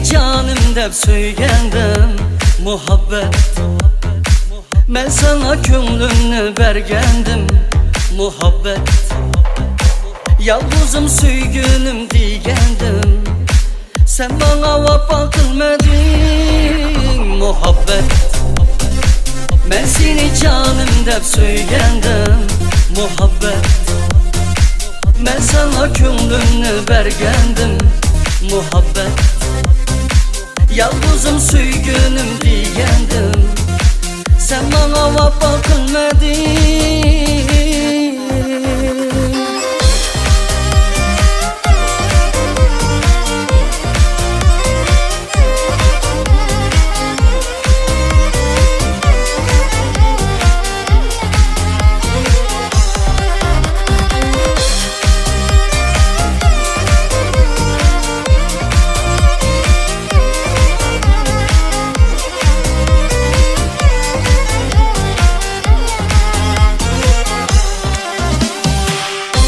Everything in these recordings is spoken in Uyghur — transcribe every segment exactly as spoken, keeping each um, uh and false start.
جانىم دەپ سۆيگەندىم، مۇھەببەت. مەن ساڭا كۆڭلۈمنى بەرگەندىم، مۇھەببەت. يالغۇزۇم سۆيگۈنۈم دېگەندىم، سەن ماڭا ۋاپا قىلمىدىڭ، مۇھەببەت. مەن سېنى جانىم دەپ سۆيگەندىم، مۇھەببەت. مەن ساڭا كۆڭلۈمنى بەرگەندىم، مۇھەببەت. يالغۇزۇم سۆيگۈنۈم دېگەندىم، سەن ماڭا ۋاپا قىلمىدىڭ.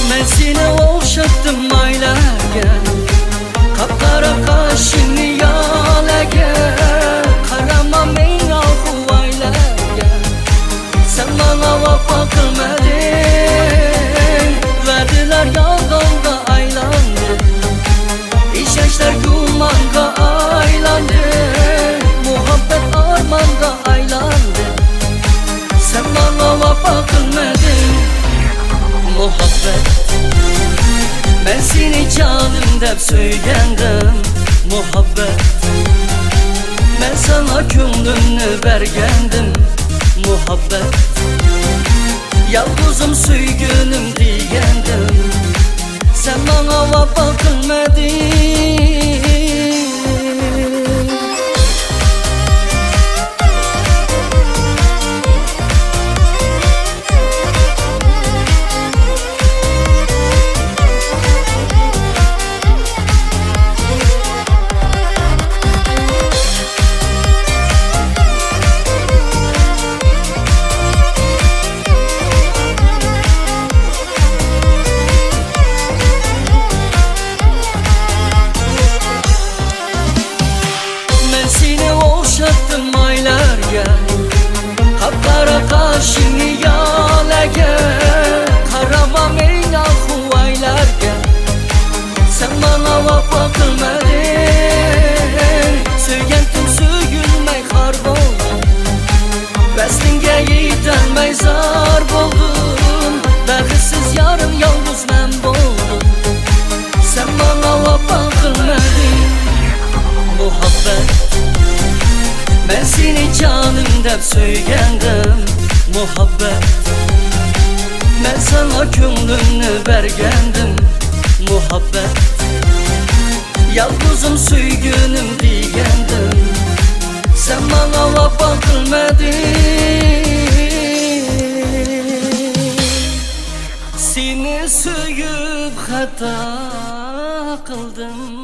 مەن سېنى ئوخشاتتىم ئايلارغا، قاپقارا قاشىڭنى يالەگە، قارىما مېڭە غۇۋايلارغا. سەن ماڭا ۋاپا قىلمىدىڭ، ۋەدىلەر يالغانغا ئايلاندى، ئىشەنچلەر گۇمانغا ئايلاندى، مۇھەببەت ئارمانغا ئايلاندى. سەن ماڭا ۋاپا قىلمىدىڭ، مۇھەببەت. مەن سېنى جانىم دەپ سۆيگەندىم، مۇھەببەت. مەن ساڭا كۆڭلۈمنى بەرگەندىم، مۇھەببەت. يالغۇزۇم سۆيگۈنۈم دېگەندىم، سەن ماڭا ۋاپا قىلمىدىڭ. مەن سېنى ئوخشاتتىم ئايلارغا، قاپقارا قاشىڭنى يالەگە، قارىما مېڭە غۇۋايلارغا. سەن ماڭا ۋاپا قىلمىدىڭ، سۆيگەنتىم سۆيۈلمەي خار بولدۇم. ۋەسلىڭگە يېتەلمەي زار بولدۇم، بەختسىز يارىم يالغۇز مەن بولدۇم. سەن ماڭا ۋاپا قىلمىدىڭ، مۇھەببەت. مەن سېنى جانىم دەپ سۆيگەندىم، مۇھەببەت. مەن ساڭا كۆڭلۈمنى بەرگەندىم، مۇھەببەت. يالغۇزۇم سۆيگۈنۈم دېگەندىم، سەن ماڭا ۋاپا قىلمىدىڭ. سېنى سۆيۈپ خاتا قىلدىم.